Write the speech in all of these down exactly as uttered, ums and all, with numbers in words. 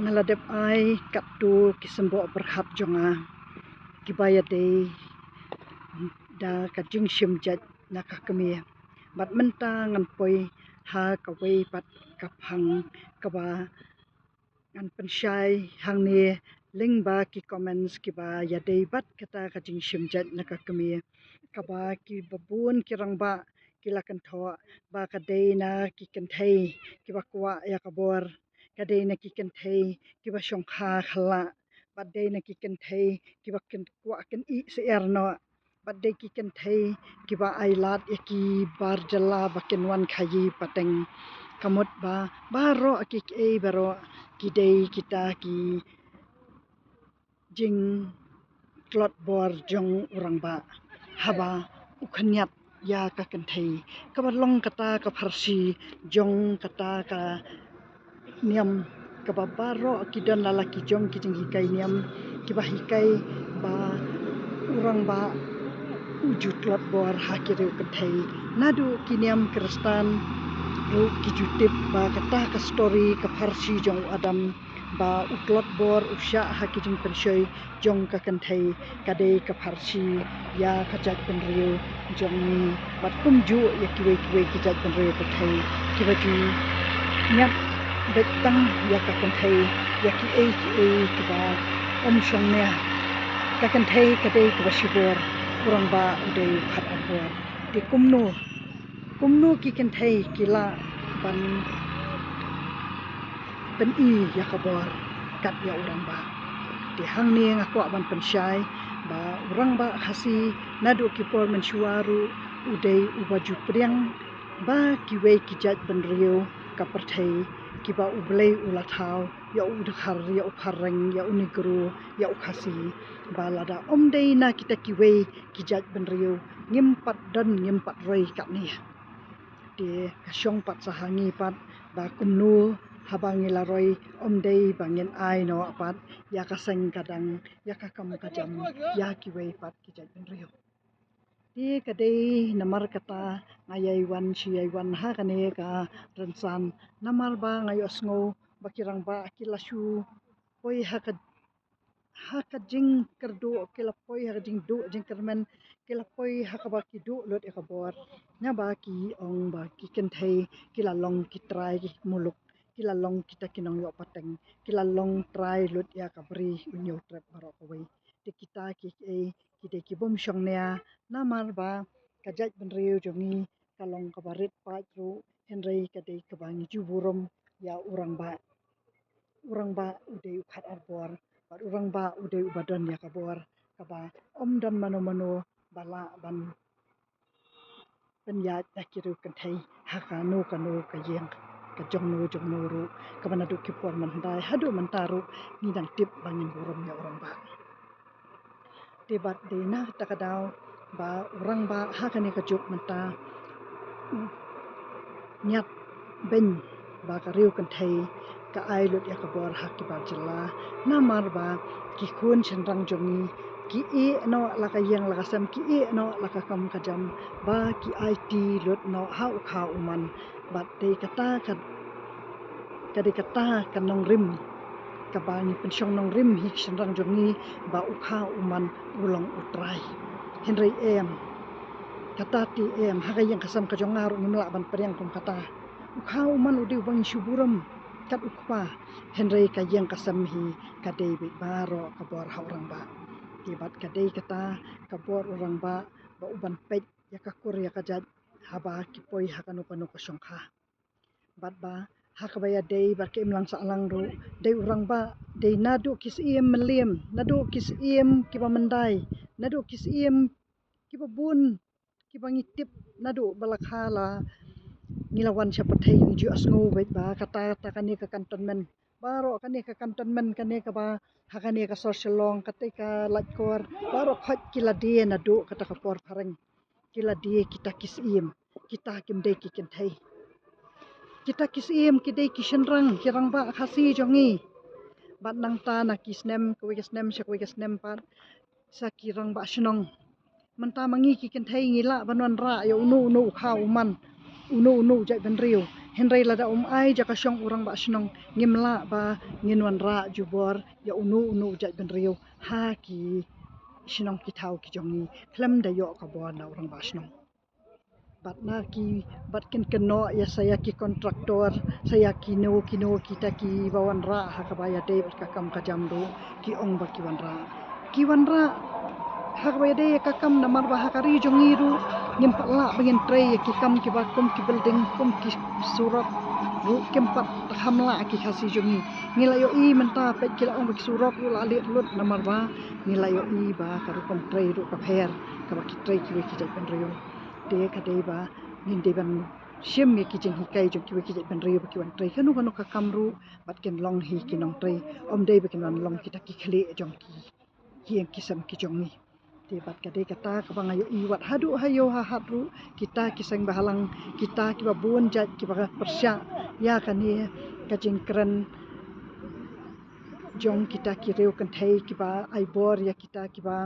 Nga la dep ai katto ki symboh pyrkhat jong nga kiba ïadei da ka jingshim jait na ka kmie. Bad mynta ngan poi ha kawei pat ka phang kaba ngan pynshai hangne lyngba ki comments kiba ïadei bad kata ka jingshim jait na ka kmie, kaba kiba bun ki rangbah ki la kynthoh ba ka dei na ki kynthei kiba kwah ïa ka bor, ka dei na ki kynthei kiba shongkha khlak, bad dei na ki kynthei kiba kyn-, kwah kynthei syiar noh, bad dei ki kynthei kiba ai lad ïa ki bar jylla ba kin wan khaïi pateng. Ka mut ba baroh ki, kiei baroh ki dei kita ki jingtlot bor jong u rangbah haba u khynñiat ïa ka kynthei. Kaba long kata ka pharshi jong kata ka niam, kaba baroh ki don la la ki jong ki jinghikai niam kiba hikai ba u rangbah u ju tlot bor ha ki riew kynthei. Naduh ki niam Khristan ruh ki ju tip ba kata ka story ka pharshi jong u Adam ba u tlot bor u shah ha ki jingpynshoi jong ka kynthei ka dei ka pharshi ïa ka jaitbynriew jong ngi, bad kumjuh ïa kiwei kiwei ki jaitbynriew kynthei kiba ju ñiat beit tang ïa ka kynthei ïa kiei kiei kiba ym shong nia. Ka kynthei ka dei kaba shibor, u rangbah u dei u khat ar bor. Te kumno, kumno ki kynthei ki lah ban pyni ïa ka bor kat ïa u rangbah? Te hangne nga kwah ban pynshai ba u rangbah Khasi naduh ki por mynshuwa ruh u dei uba ju pdiang ba kiwei ki jaitbynriew ka pyrthei kiba U Blei u la thaw ïa u Dkhar, ïa u Phareng, ïa u Negro, ïa u Khasi, ba lada ym dei na kita kiwei ki jaitbynriew ngim pat don, ngim pat roi katne. Te ka shong pat sa ha ngi pat ba kumno haba ngi la roi ym dei ba ngin ai noh pat ïa ka seng ka dang, ïa ka kam ka jam ïa kiwei pat ki jaitbynriew. Te ka dei namar kata nga ïai wan shi ïai wan ha kane ka rynsan, namar ba nga ïohsngew ba ki rangbah ki la shu poi ha ka, ha ka jingkyrduh, ki la poi ha ka jingduh jingkyrmen, ki la poi ha kaba ki duh lut ïa ka bor. Naba ki ong ba ki kynthei ki la long ki trai ki muluk, ki la long kita ki nongïoh pateng, ki la long trai lut ïa ka bri u Hynñiewtrep baroh kawei. Te kita ki, ki, ki dei ki bym shong nia, namar ba ka jaitbynriew jong ngi ka long kaba rit paid ruh, hynrei ka dei kaba ngi ju burom ïa u rangbah. U rangbah u dei u khat ar bor, bad u rangbah u dei uba don ïa ka bor kaba ym don mano mano ba lah ban pynïaid da ki riew kynthei ha kano kano ka ïing ka jong no jong no ruh, kaba naduh ki por mynhyndai haduh mynta ruh ngi dang tip ba ngin burom ïa u rangbah. Te bad dei na kata ka daw ba u rangbah ha kane ka juk mynta u ñiat beiñ ba ka riew kynthei ka ai lut ïa ka bor ha ki bar jylla, namar ba ki khun shynrang jong ngi ki ïeh noh la ka ïing la ka sem, ki ïeh noh la ka kam ka jam, ba ki aiti lut noh ha u kha u man. Bad dei kata ka, ka dei kata ka nongrim kaba ngi pynshong nongrim hi ki shynrang jong ngi ba u kha u man u long u trai. Hynrei em, kata te em, ha ka ïing ka sem ka jong nga ruh ngim lah ban pdiang kum kata. U kha u man u dei uba ngi shu burom kat u kpa, hynrei ka ïing ka sem hi ka dei beit baroh ka bor ha u rangbah. Te bad ka dei kata ka bor u rangbah ba u ban peit ïa ka kur ïa ka jait haba ki poi ha kano kano ka shongkha. Bad ba ha kaba ïadei bad ka imlang sahlang ruh, dei u rangbah, dei naduh ki syiem mylliem, naduh ki syiem kiba myndai, naduh ki syiem kiba bun kiba ngi tip naduh ba la kha la ngi la wan sha pyrthei, ngi ju ïohsngew beit ba kata, kata kane ka cantonment, baroh kane ka cantonment, kane kaba ha kane ka sor Shillong, kata ka Laitkor, baroh khoit ki la die naduh kata ka por phareng. Ki la die kita ki syiem, kita kim dei ki kynthei. Kita ki syiem ki dei ki shynrang, ki rangbah Khasi jong ngi. Bad nangta na ki snem, kawei ka snem sha kawei ka snem pat, sa ki rangbah shnong. Mynta ma ngi ki kynthei ngi lah ban wanrah ïa uno uno u kha u man, uno uno u jaitbynriew. Hynrei lada um ai jaka shong u rangbah shnong, ngim lah ba ngin wanrah jubor ïa uno uno u jaitbynriew ha ki shnong ki thaw ki jong ngi khlem da ïoh ka bor na u rangbah shnong. Bad na ki, bad kin kynnoh ïa sa ïa ki kontraktor, sa ïa kino kino kita kiba wanrah ha kaba ïadei bad ka kam ka jam ruh, ki ong ba ki wanrah. Ki wanrah ha kaba ïadei ïa ka kam, namar ba ha ka ri jong ngi ruh ngim pat lah ba ngin trei ïa ki kam kiba kum ki building, kum ki surok ruh kim pat kham lah ki Khasi jong ngi. Ngi la ïohi mynta peit ki la ong ba ki surok ruh la leit lut, namar ba ngi la ïohi ba ka rukom trei ruh ka pher kaba ki trei kiwei ki jaitbynriew. Te ka dei ba ngin dei ban shim ïa ki jinghikai jong kiwei ki jaitbynriew ba ki wan trei kano kano ka kam ruh, bad kin long hi ki nongtrei, ym dei ba kin wan long kita ki khlieh jong ki ïing ki sem ki jong ngi. Te bad ka dei kata kaba nga ïohi wat haduh ha ïew ha hat ruh, kita ki seng bhalang, kita kiba bun jait kiba pyrshah ïa kane ka jingkren jong kita ki riew kynthei kiba ai bor ïa kita kiba,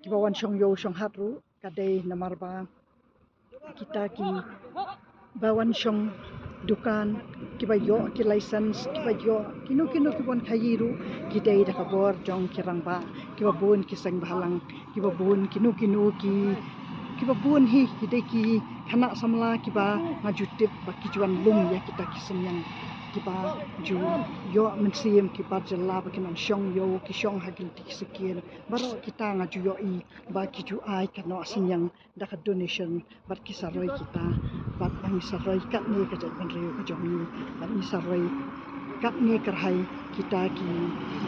kiba wan shong ïew shong hat ruh, ka dei namar ba kita kiba wan shong dukan, kiba ïoh ki license, kiba ïoh kino kino ki bun khaïi ruh, ki dei da ka bor jong ki rangbah, kiba bun ki seng bhalang, kiba bun kino kino ki, kiba bun hi, ki dei ki khynnah samla kiba nga ju tip ba ki ju wan lum ïa kita ki synñiang, kiba ju ïoh mynsiem, kiba jylla ba kin wan shong ïew, ki shong ha ki lynti ki syrkhei. Baroh kita nga ju ïohi ba ki ju ai ka noh synñiang da ka donation, bad ki sa roi kita, bad ba ngi sa roi katne ka jaitbynriew ka jong ngi, bad ngi sa roi katne kyrhai kita ki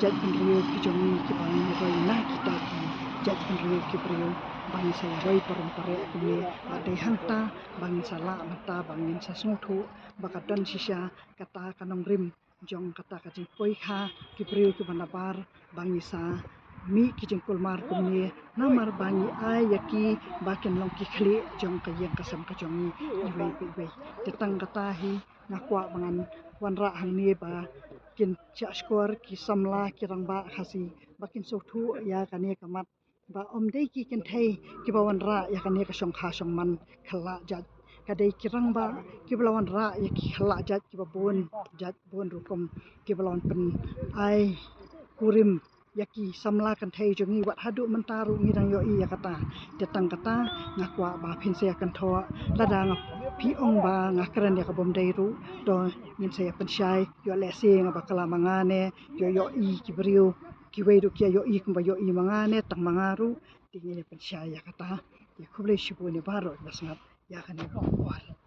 jaitbynriew ki jong ngi kiba ngi roi na kita ki jaitbynriew ki briew, ba ngi sa ïa roi parom pareh kumne, bad dei hangta ba ngi sa lah mynta ba ngin sa sngewthuh ba ka don shisha kata ka nongrim jong kata ka jingpoi kha ki briew kiba nabar, ba ngi sa mih ki jingkulmar kumne, namar ba ngi ai ïa ki ba kin long ki khlieh jong ka ïing ka sem ka jong ngi iwei pa iwei. Te tang kata hi nga kwah ba ngan wanrah hangne ba kin shah shkor ki samla ki rangbah Khasi ba kin sngewthuh ïa kane ka mat ba ym dei ki kynthei kiba wanrah ïa kane ka shongkha shongman khyllah jait. Ka dei ki rangbah kiba la wanrah ïa ki khyllah jait kiba bun jait bun rukom, kiba la wan pyn ai kurim ïa ki samla kynthei jong ngi wat haduh mynta ruh ngi dang ïohi ïa kata. Te tang kata nga kwah ba phin sa ïa kynthoh, lada nga phi ong ba nga kren ïa ka bym dei ruh, to ngin sa ïa pynshai, ïoh lehse nga bakla ma nga ne, ïoh ïohi ki briew kiwei ruh ki ïohi kumba ïohi ma nga ne tang ma nga ruh, te ngin ïa pynshai ïa kata. Te khublei shibun ïa baroh kiba sngap ïa kane ka khubor.